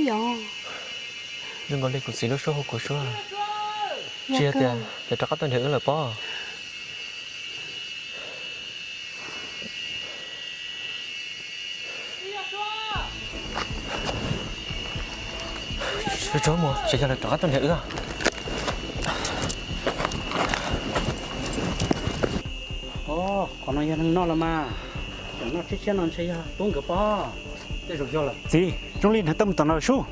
Zoo nkaus li kuv txiv lub suab hu kuv suab, tsis yog tias lawv rov qab tuaj nrhiav wb lawm pob. Tsuag tsuag mus, tsis yog lawv rov qab tuaj nrhiav wb. Qhov no yog neeg noj los mas, cov noj tshiab tshiab no ntshe yog tub nkawd pob. Tej zaum yog lawm. Txiv, zoo li nrhiav tau mus tom no lawm sub.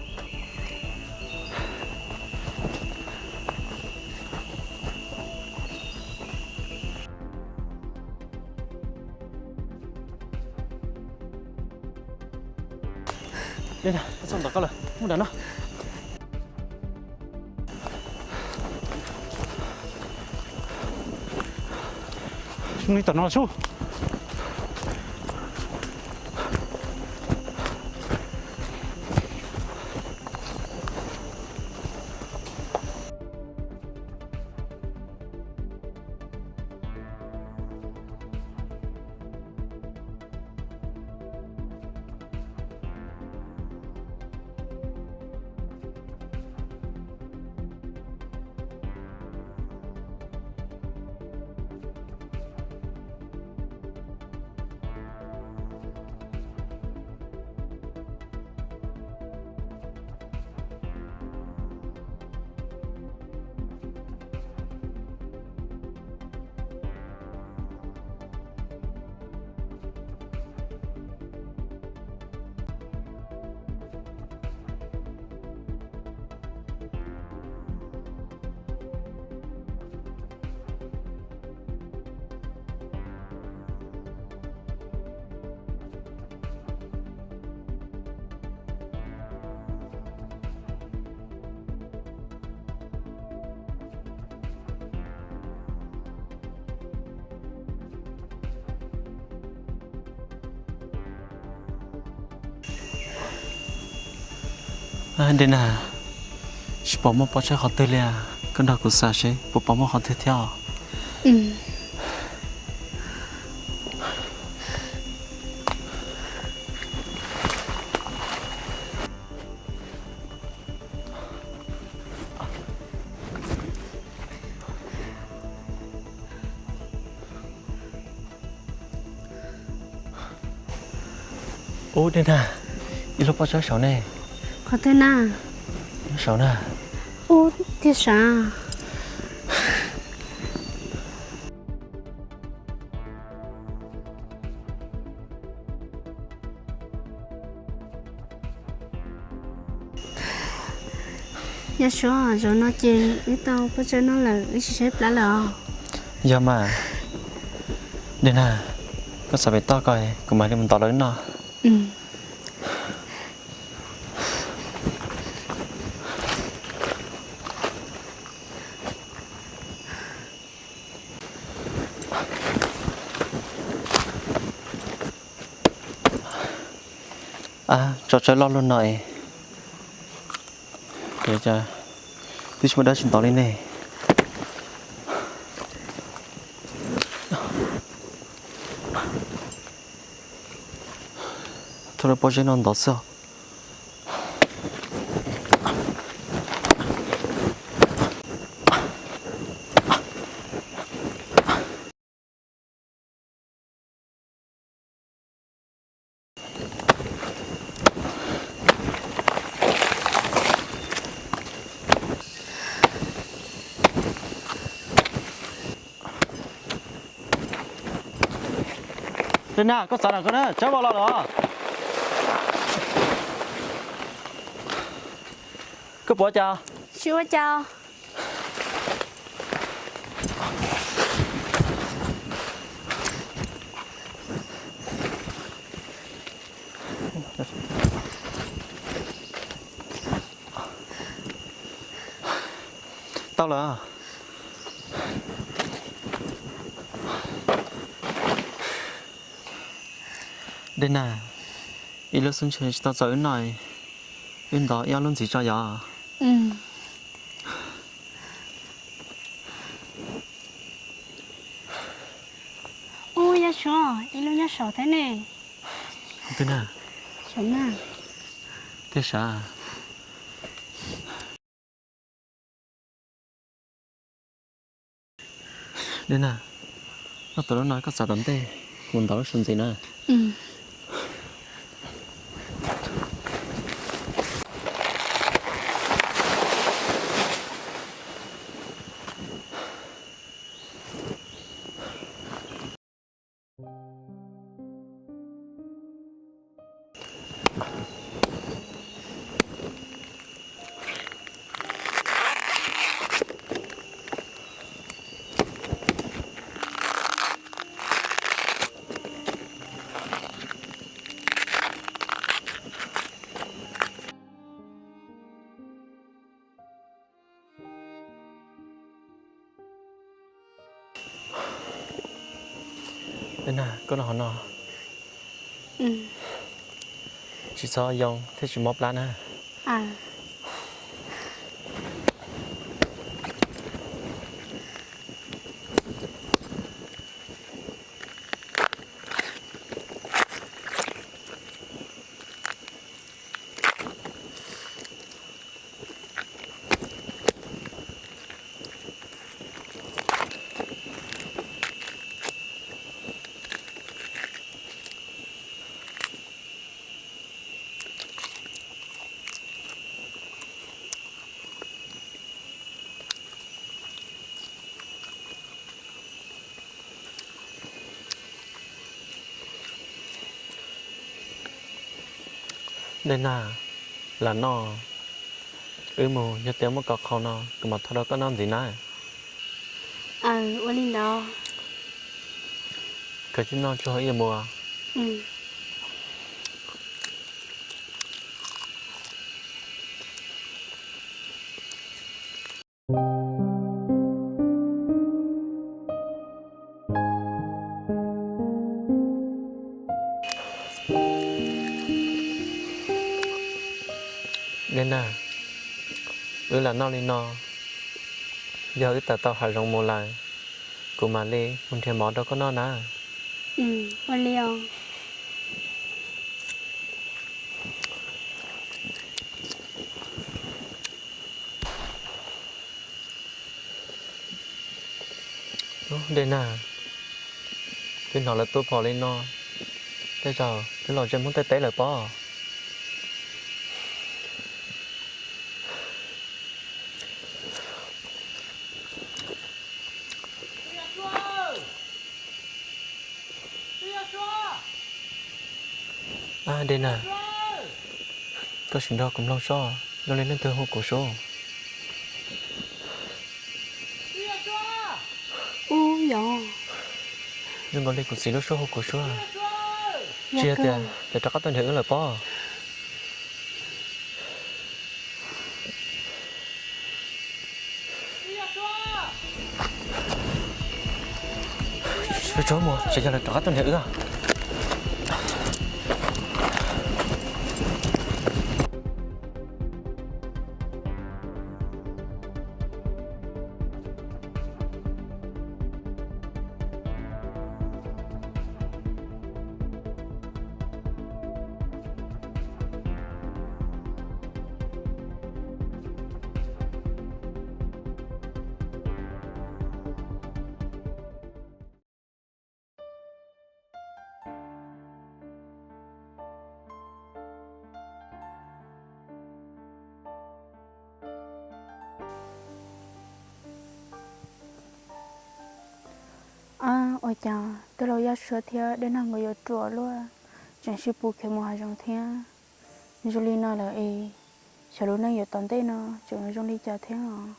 Txog tom koj lawm, mus tom no. Zoo li tom no sub. Dej Nag, tsis pom muaj pov tseg qhov twg li. Koj nrog kuv xav seb puas pom muaj qhov twg thiab. Ub, Dej Nag, ib lub pob zeb saud ne. Qhov twg na? Saud na. Ub, tiag sav. Yog Suav, zaum no ces wb tau pob zeb noj lawm, wb tsis tshaib plab lawm os. Yog mas. Dej Nag, koj xav pem toj ko, kuv mam li mus ntov los wb noj. Tso tsawb loj luaj no es, twb tsis muaj dab tsi ntov li ne. Thauj lub pob zeb no ntov xwb. Dej Nag, koj xav nram ko na, tsawb vau los lawm. Koj puas ua cas? Tsis ua cas. Tau lawm. Dej Nag, ib lub xub ntshe tsis tau txaus wb noj, wb ntov ib ob lub ntxiv tso yom. Ub, Yaj Suav, ib lub nyob saud thiab ne. Twg na? Saum na. Tiag sav. Dej Nag, noj tau lub no koj xav tom ntej kuv ntov lub suav ntxiv na. Dej Nag, koj noj hov no, tsis txhob yoo thiab tsis mob plab na. Dej Nag, lam noj, wb mus, yog tias muaj kaus qhau no kuv mam thau rau koj noj ntxiv na. Aws, ua li ntawd. Koj tsis noj tsuag ib mus. Dej Nag, wb lam noj li no, yog wb tawm tau hav zoov mus lawm, kuv mam li mus nrhiav mov rau koj noj na. Ua li os. Dej Nag, twb hnov lawv tuaj phom li no, tej zaum twb los ze Hmoob Thaib teb lawm pob. Dej Nag, koj sim nrog kuv mloog soj, zoo li leej twg hu kuv sub. Ub, yog zoo nkaus li kuv txiv lub suab hu kuv sub. Tsis yog tias lawv rov qab tuaj nrhiav wb lawm pob. Tsuag tsuag mus, tsam yog lawv rov qab tuaj nrhiav wb. Ab, ua cas tij laug Yaj Suav thiab Dej Nag nkawd yuav ruam luaj, tseem sib pus khiav mus hav zoov thiab? Zoo li no lawm es xyov lub neej yav tom ntej no tseem zoo li cas thiab os.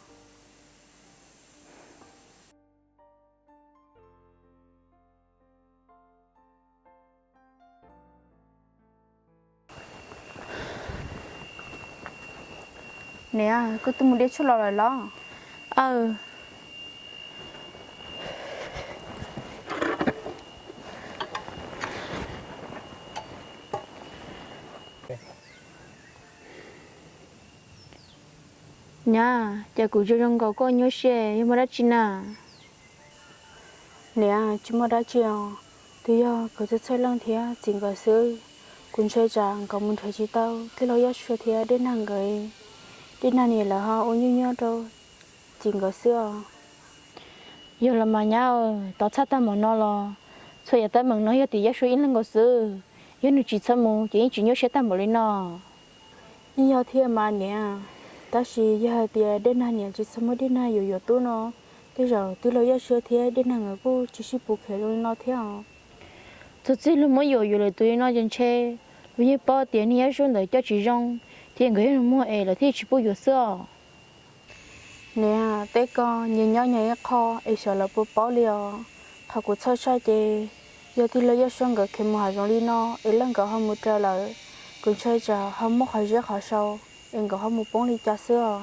Niam, koj twb mus de tshuaj los lawm los? Aw. Niam, cas kuv zoo zoo nkaus koj nyuaj siab, yog muaj dab tsi na? Niam, tsis muaj dab tsi os, twb yog kuv txhawj txhawj leej thiab txiv nkawd xwb. Kuv ntshai tsam nkawd mus nrhiav tsis tau tij laug Yaj Suav thiab Dej Nag nkawd, Dej Nag niam lawv ho ua nyuaj nyuaj rau txiv nkawd xwb os. Yog los mas nyab, tos txhaj tag npaum no los txhua yam teeb meem no yog tim Yaj Suab ib leeg nkaus xwb. Yog nws tsis txhob mus ces yeej tsis nyuaj siab tag npaum li no. Yeej yog thiab mas niam, tab sis yog hais tias Dej Nag niam tsis txhob muab Dej Nag yuam yuam tub no, tej zaum tij laug Yaj Suab thiab Dej Nag nkawd kuj tsis sib pus khiav zoo li no thiab os. Txog txij luag muab yuam yuam lwm tus li no ces ntshe luag yeej paub tias niag Yaj Suab ntawd coj tsis zoo, thiab nkawd yog luag muag es lawv thiaj tsis pub yuam xwb os. Niam, teb koj nyias nyob nyias ib qho es xyov lawv puas paub li os. Qhov kuv txhawj tshaj ces yog tij laug Yaj Suab nkawd khiav mus hav zoov li no es leej nkawd ho mus raws lawm, kuv ntshai tsam ho muaj qhov zeb qhov sau es nkawd ho mus poob li cas xwb os.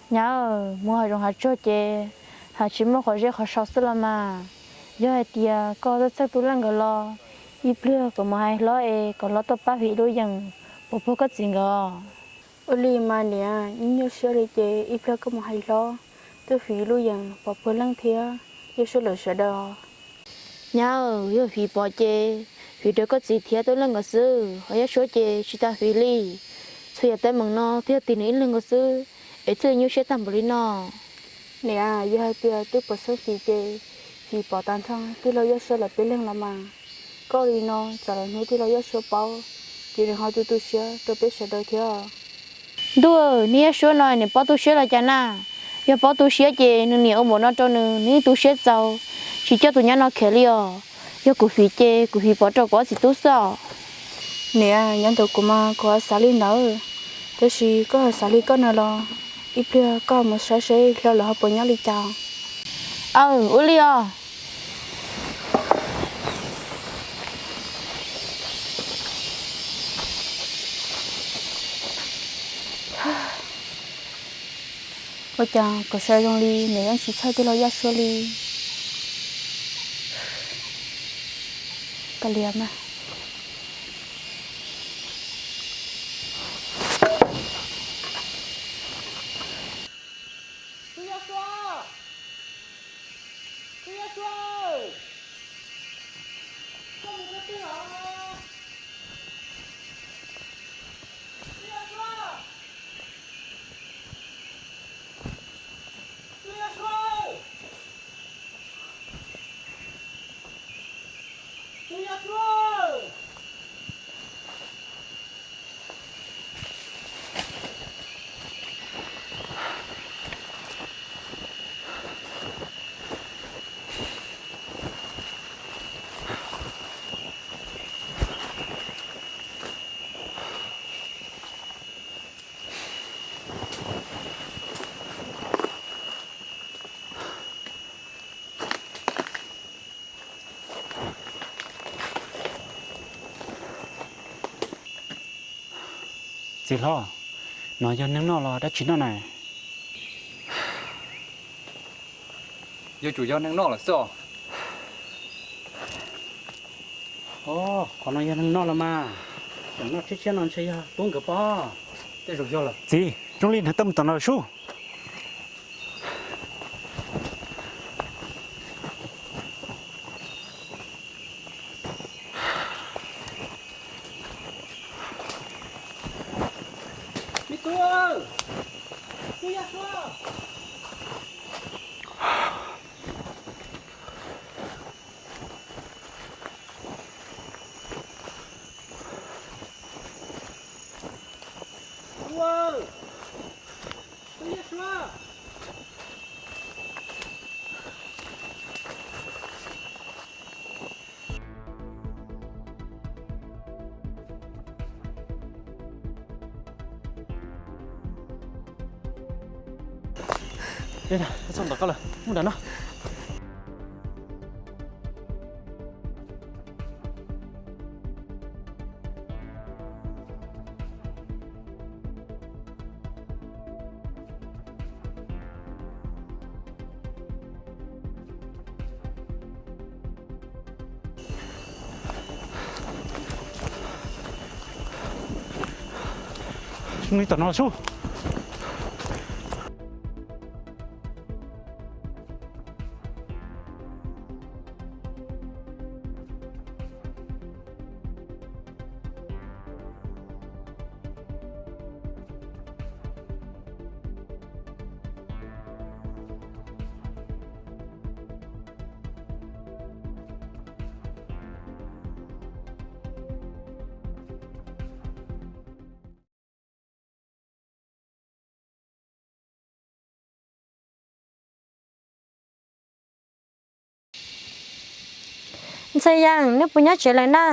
Nyab, mus hav zoov hav tsuag ces haj tsis muaj qhov zeb qhov sau xwb los mas. Yog hais tias koj txawj txhawj tus leej nkawd los, ib pliag kom mus hais hlob es kom hlob tuaj pab fiv lub yeem pov puag koj txiv nkawd. Ua li mas niam, yeej nyuaj siab li ces ib pliag koj mus hais hlob tuaj fiv lub yeem pov puag leej thiab Yaj Suab lawv sawv daws. Nyab, yog fiv pov ces fiv rau koj txiv thiab tus leej nkawd xwb, ho Yaj Suab ces tsis tas fiv li. Txhua yam teeb meem no twb yog tim nws ib leeg nkaus xwb, es thiaj li nyuaj siab tag npaum li no. Niam, yog hais tias twb puas xeeb fiv ces fiv pov tag nrho tij laug Yaj Suab lawv peb leeg los mas. Koj ua li no tsam lwm hnub tij laug Yaj Suab paub ces nws ho tu tu siab rau peb sawv daws thiab. Ntuj, niag Yaj Suab no nws paub tu siab los cas na? Yog paub tu siab ces nws niam ua npaum no rau nws, nws yeej tu siab txaus, tsis coj tus nyab no khiav li os. Yog kuv fiv ces kuv fiv pov rau kuv ob txiv tub xwb os. Niam, nyob ntawm kuv mas kuv ho xav li ntawd, tab sis koj ho xav li koj no los, ib pliag koj mus saib seb hlob lawv ho puas nyob li cas. Aw, ua li os. Ua cas kuv saib zoo li nws yeej tsis txhawj tij laug Yaj Suab li. Kav liam mas. Txiv hlob, no yog neeg noj los dab tsi noj na? Yuav tsum yog neeg noj lawm xwb os. Qhov no yog neeg noj los mas, tseem noj tshiab tshiab no ntshe yog tub nkawd pob. Tej zaum yog lawm. Txiv, zoo li nrhiav tau mus tom no sub. Txog tom koj lawm, mus nram no. Li tom no sub. Ntxhais Yees, neb puas nyob tsev lawm na?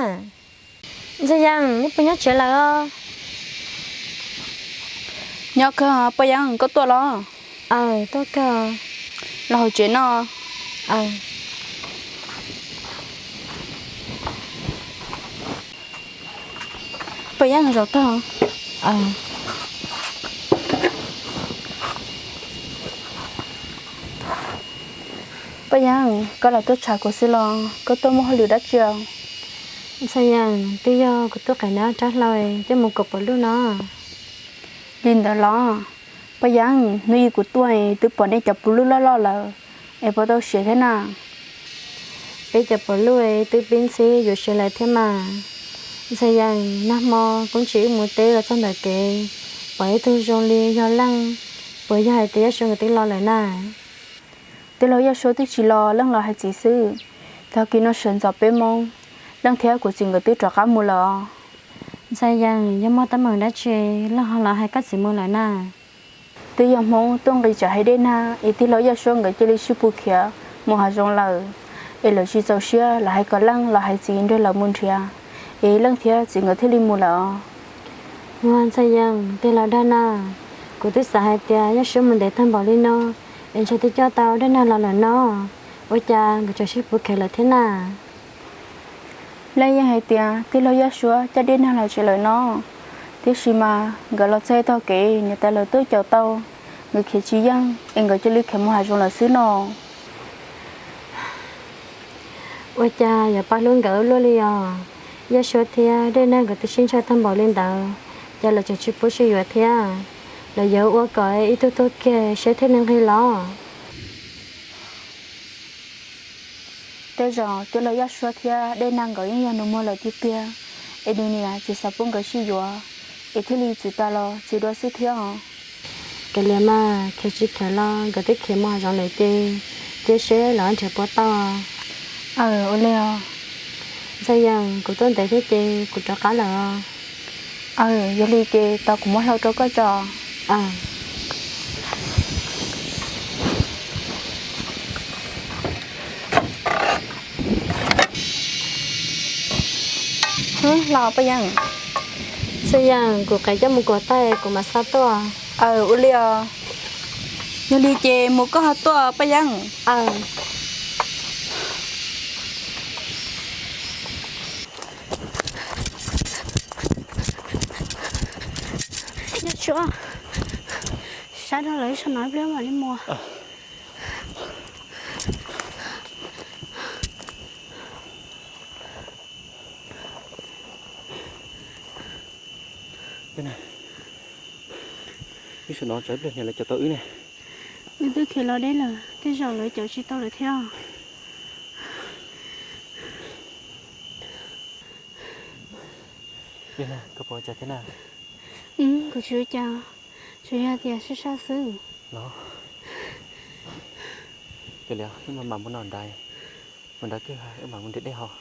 Ntxhais Yees, neb puas nyob tsev lawm os? Nyob kawg, Paj Yees, koj tuaj los? Aw, tuaj kawg. Los hauv tsev no. Aw. Paj Yees, zaum tag. Paj Yees, koj los tuaj tsham kuv xwb los koj tuaj muaj hauj lwm dab tsi os? Ntxhais Yees, twb yog kuv tuaj qev nab rab hlau coj mus kom puav luj no. Li ntawd los? Paj Yees, hnub ib kuv tuaj twb pom nej cov puav luj loj loj lawm, es puas tau siav thiab na? Peb cov puav luj twb pib ntxhib yuav siav lawm thiab mas. Ntxhais Yees, nag hmo kuv tsis wb mus teb los txog ntawm kev, pom ib tug zoo li yog Leej, puas yog hais tias Yaj Suav nkawd twb los lawm na? Tij laug Yaj Suav twb tsis los, Leej los hais txiv xwb. Tag kis no sawv ntxov peb moo, Leej thiab kuv txiv nkawd twb rov qab mus lawm os. Ntxhais Yees, yog muaj teeb meem dab tsi Leej ho los hais koj txiv mus lawm na? Twb yog Hmoob tuaj nqis tsam hais dej nag es tij laug Yaj Suav nkawd cia li sib pus khiav mus hav zoov lawm, es lawv tsis txaus siab los hais kom Leej los hais txiv nrog lawv mus nrhiav, es Leej thiab txiv nkawd thiaj li mus lawm os. Ua, Ntxhais Yees, tej laus dag na. Kuv twb xav hais tias Yaj Suav mus ntev tag npaum li no es ntshe twb coj tau dej nag los lawm no, ua cas nkawd tseem sib pus khiav lawm thiab na? Leej yeej hais tias tij laug Yaj Suav coj dej nag los tsev lawm no, tiam sis mas nkawd los txog tog kev niam tais lawv tuaj caum tau, nkawd khiav tsis yeej es nkawd cia li khiav mus hav zoov lawm xwb no. Ua cas yuav pab hlub nkawd ua luaj li os? Yaj Suav thiab dej nag nkawd twb sib ntshaw tag npaum li ntawd, ces lawv tseem tsis pub sib yuav thiab. Lawv yuav ua kom ib tug tuag kiag seb thiaj li nqig los. Tej zaum tij laug Yaj Suav thiab dej nag nkawd yeej yog nus muag lawm tiag tiag, es nws niam tsis xav pub nkawd sib yuav, es thiaj li txwv tas los txwv dua xwb thiab os. Kav liam mas, khiav tsis khiav los nkawd twb khiav mus hav zoov lawm ces cia seb lawv nrhiav puas tau. Aw, ua li os. Ntxhais Yees, kuv tuaj ntev thiab ces kuv rov qab lawm os. Aw, yog li ces tos kuv muab hlau rau koj tso. Hwb, hlau Paj Yees. Ntxhais Yees, kuv qev coj mus kuam tag kuv mam xa tuaj. Aw, ua li os. Yog li ces mus koj ho tuaj Paj Yees. Aw. Yaj Suav, sab dhau lawm, ib sab no ib pliag mam li mus. Ib sab no tsam ib pliag niam lawv caum tau wb ne. Wb twb khiav los deb lawm, tej zaum lawv caum tsis tau lawm thiab. Koj puas ua cas thiab na? Kuv tsis ua cas, tsuas yog tias sab sab xwb. Los, ces wb mam mus no nrad, mus nrad kwj ha wb mam mus nrhiav dej haus.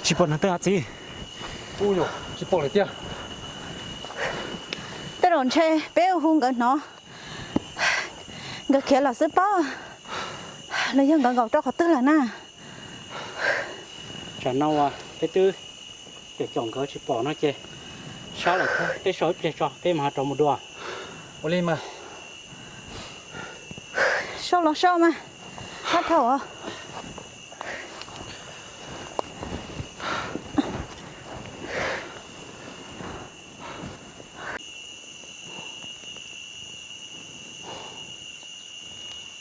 Tsis pom neeg twg os txiv? Ub, tsis pom lawm tiag. Tej zaum ntshe peb hu nkawd hnov, nkawd khiav los xwb pob, los yog nkawd nkaum rau qhov twg lawm na? Tsam no uas peb twb caum caum nkawd tsis pom no ces sab lawm thiab, peb so ib pliag tso peb mam ho rov mus dua. Ua li mas. So los so mas, sab dhau os.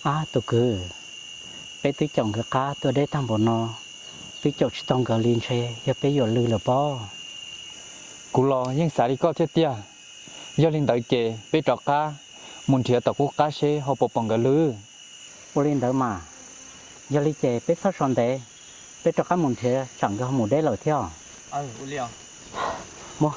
Ab tus kwv, peb twb caum nkawd qab tuaj deb tag npaum no, twb caum tsis tau nkawd li ntshe yog peb yuam lwj lawm pob. Kuv los yeej xav li koj thiab tiag. Yog li ntawd ces peb rov qab mus nrhiav tom qub qab seb ho puas pom nkawd lwj. Ua li ntawd mas, yog li ces peb txhob so ntev, peb rov qab mus nrhiav tsam nkawd ho mus deb lawm thiab. Mus.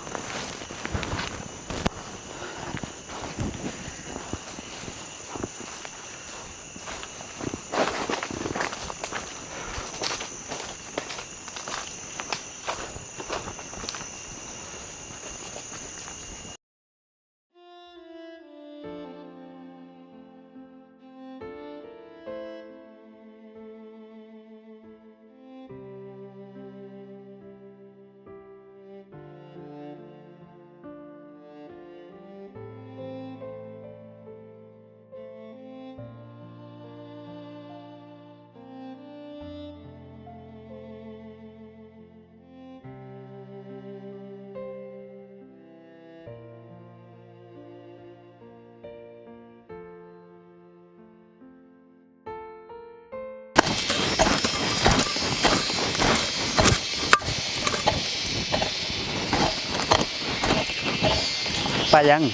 Paj Yeeb,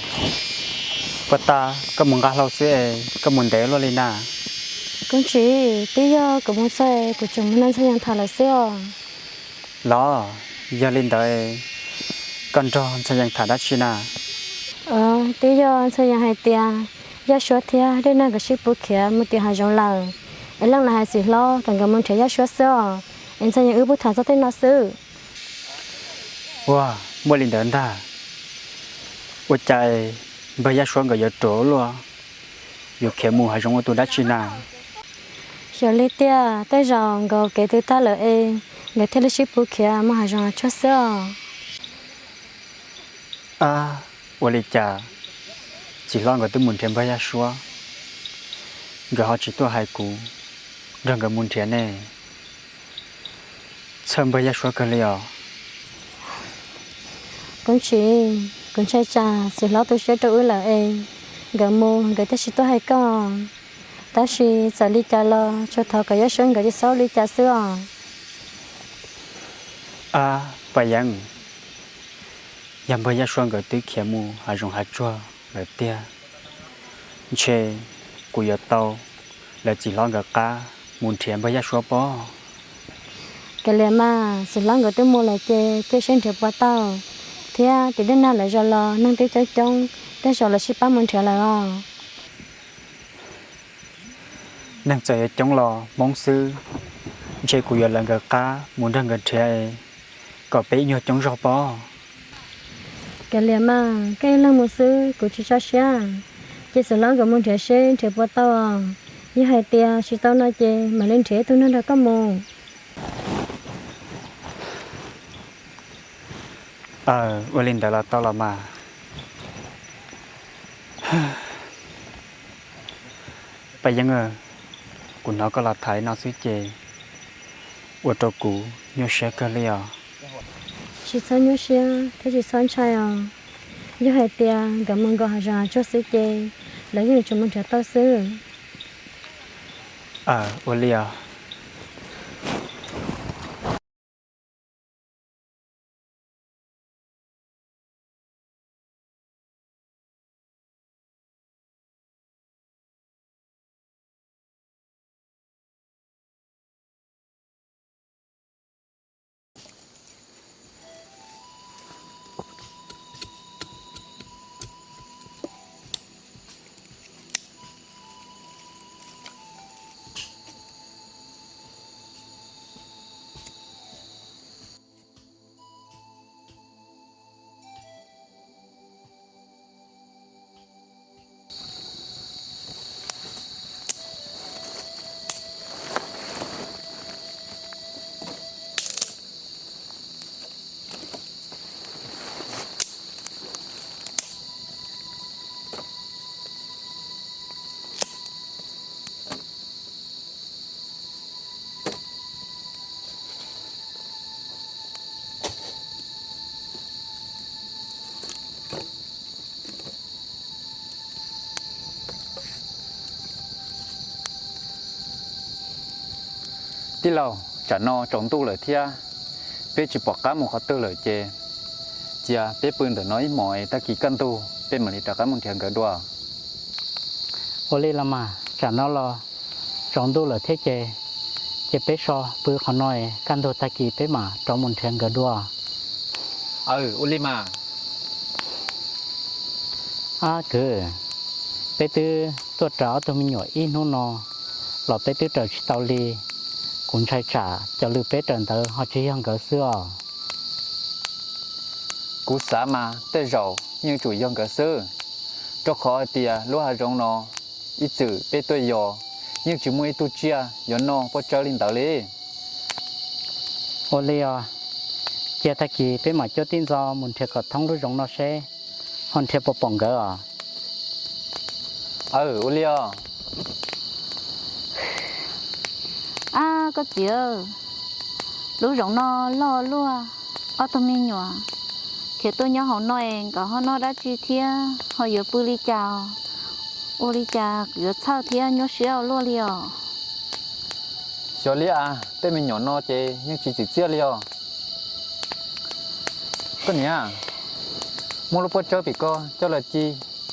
puas tas koj mus nqa hlau xwb es koj mus ntev luaj li na? Koob Tsim, twb yog kuv mus txog kuv tseem mus nrog Ntxhais Yees tham lawm xwb os. Los, yog li ntawd koj nrog Ntxhais Yees tham dab tsi na? Twb yog Ntxhais Yees hais tias Yaj Suab thiab Dej Nag nkawd sib pub khiav mus tim hav zoov lawm, es Leej los hais Txiv Hlob kom nkawd mus nrhiav Yaj Suab xwb os, es Ntxhais Yees wb pub tham txog tej no xwb. Ua, muaj li ntawd ntag. Ua cas npawg Yaj Suab nkawd yuav ruam luaj, yuav khiav mus hav zoov ua tus dab tsi na? Xyov li tiag, tej zaum nkawd kev twg tag lawm es nkawd thiaj li sib pub khiav mus hav zoov hav tsuag xwb os. Ab, ua li cas Txiv Hlob nkawd twb mus nrhiav npawg Yaj Suab, nkawd ho tsis tuaj hais kuv nrog nkawd mus nrhiav ne? Txhawj npawg Yaj Suab kawg li os. Koob Tsim, kuv ntshai tsam Txiv Hlob tu siab rau wb lawm es nkawd mus nkawd thiaj tsis tuaj hais koj. Tab sis txawm li cas los tsuas thov kom Yaj Suab nkawd tsis txhob ua li cas xwb os. Ab, Paj Yeeb, yog npawg Yaj Suab nkawd twb khiav mus hav zoov hav tsuag lawm tiag, ntshe kuv yuav tau lawv Txiv Hlob nkawd qab mus nrhiav npawg Yaj Suab pob. Kav liam mas, Txiv Hlob nkawd twb mus lawm ces cia seb nrhiav puas tau, thiab tim Dej Nag lawv zos los neeg twb coob coob, tej zaum lawv sib pab mus nrhiav lawm os. Neeg txawm yuav coob los Hmoob xwb, ntshe kuv yuav lawv nkawd qab mus nrog nkawd nrhiav es kom peb ib nyuag coob zog pob. Kav liam mas, koj ib leeg mus xwb kuv tsis tso siab. Ces Txiv Hlob nkawd mus nrhiav seb nrhiav puas tau os. Yog hais tias tsis tau no ces mam li nrhiav ib tug neeg nrog koj mus. Aw, ua li ntawd los tau los mas. Paj Yeeb, kuv hnov koj los tham li no xwb ces ua rau kuv nyuaj siab kawg li os. Tsis txhob nyuaj siab thiab tsis txhob ntshai os. Yog hais tias nkawd mus nkaum hav zoov hav tsuag xwb ces lawv yeej yuav tsum mus nrhiav tau xwb. Aw, ua li os. Tij laug, tsam no tsaus ntuj lawm thiab, peb tsis pom qab mus qhov twg lawm ces cia peb pw ntawm no ib hmos es tag kis kaj ntug peb mam li rov qab mus nrhiav nkawd dua. Ua li los mas, tsam no los tsaus ntuj lawm thiab ces, ces peb so pw qhov no es kaj ntug tag kis peb mam rov mus nrhiav nkawd dua. Aw, ua li mas. Ab kwv, peb twb tuaj raws ob tug me nyuam ib hnub no los peb twb raws tsis tau li. Kuv ntshai tsam cov lw peb raws ntawd ho tsis yog nkawd xwb os. Kuv xav mas tej zaum yeej tsum yog nkawd xwb, rau qhov hais tias lub hav zoov no ib txwm peb tuaj yos yeej tsis muaj ib tug tsiaj yuav noj pob tsawb li ntawd li. Ua li os, cia tag kis peb mam cuab tib ntxo mus nrhiav kom thoob lub zoov no seb ho nrhiav puas pom nkawd os. Aw, ua li os. Ab koj txiv, lub zoov no loj luaj, ob tug me nyuam khiav tuaj nyob hauv no es nkawd ho noj dab tsi thiab ho yuav pw li cas? Ua li cas kuv yuav txhawj thiab nyuaj siab ua luaj li os. Xyov li as, tej me nyuam no ces yeej tsis txim txiaj li os. Koj niam, Muab lub pob tsawb pim ko coj los ci,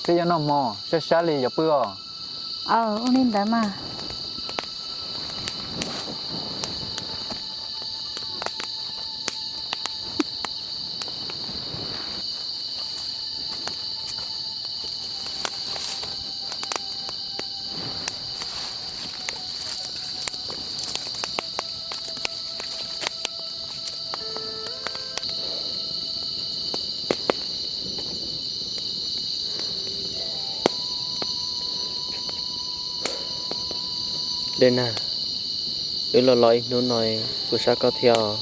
twb yuav noj hmo, sab sab li yuav pw os. Aw, ua li ntawd mas. Dej Nag, wb los los ib hnub no kuv sab koj thiab os.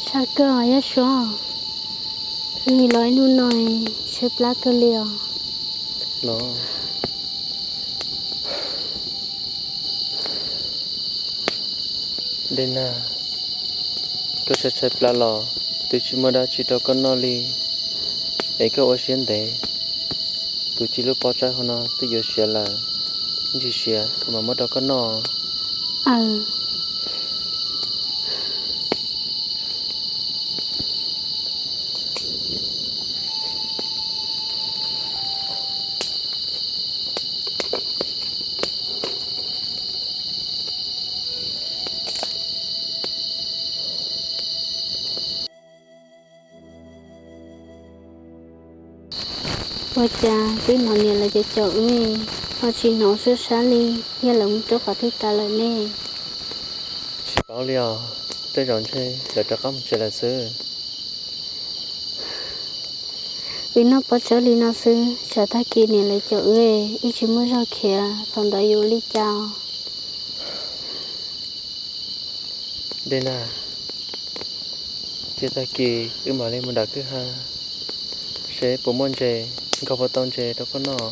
Sab koj Yaj Suav, wb los ib hnub no tshaib plab kawg li os. Los, Dej Nag, koj tshaib tshaib plab los twb tsis muaj dab tsi rau koj noj li, es koj ua siab ntev. Kuv ci lub pob tsawb hauv no twb yuav siav lawm, ib ntsis siav kuv mam muab rau koj noj. Ua cas twb hnov niam lawv cov caum wb ho tsis hnov suab sab li, yog lawv mus rau qhov twg tas lawm ne? Tsis paub li os, tej zaum ntshe lawv rov qab mus tsev lawm xwb. Wb noj pob tsawb li no xwb, tsam tag kis niam lawv caum wb, wb tsis muaj zog khiav, thaum ntawd yuav ua li cas? Dej Nag, cia tag kis wb mam li mus nram kwj ha seb puas muaj ntses, nkaug puas tau ntses rau koj noj.